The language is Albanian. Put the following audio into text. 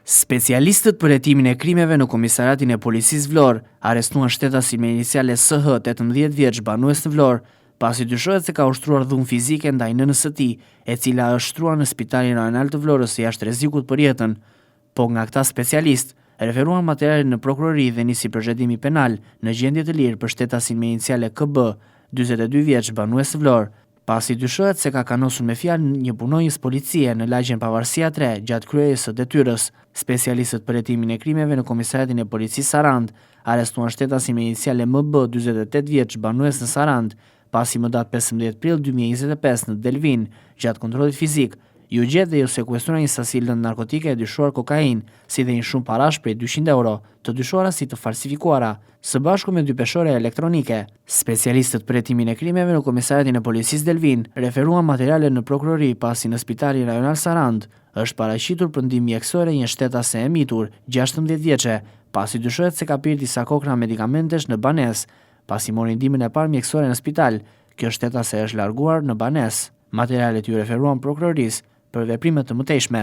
Specialistët për hetimin e krimeve në Komisariatin e Policisë Vlorë arrestuan shtetasin me iniciale SH, 18 vjeç, banues në Vlorë, pasi dyshohet se ka ushtruar dhunë fizike ndaj nënës së tij, e cila është shtruar në Spitalin Rajonal të Vlorës jashtë rrezikut për jetën. Po nga këta specialistë, referuan materialin në prokurori dhe nisi procedimi penal në gjendje të lirë për shtetasin me iniciale KB, 42 vjeç, banues në Vlorë, pasi dyshohet se ka kanosur me fjalë një punonjës policie në lagjen Pavarësia 3 gjatë kryerjes së detyrës. Specialistët për hetimin e krimeve në Komisariatin e Policisë Sarandë arrestuan shtetasin me iniciale MB, 48 vjeç, banues në Sarandë, pasi më datë 15 prill 2025 në Delvinë, gjatë kontrollit fizik, iu gjet dhe iu sekuestrua një sasi lëndë narkotike e dyshuar kokainë, si dhe një shumë parash prej 200 euro, të dyshuara si të falsifikuara, së bashku me dy peshore elektronike. Specialistët për hetimin e krimeve në Komisariatin e Policisë Delvinë referuan materiale në prokurori pasi në Spitalin Rajonal Sarandë është paraqitur për ndihmë mjekësore një shtetase e mitur, 16 vjeçe, pasi dyshohet se ka pirë disa kokra medikamentesh në banesë. Pasi mori ndihmën e parë mjekësore në spital, kjo shtetase është larguar në banesë. Materialet iu referuan prokurorisë për veprime të mëtejshme.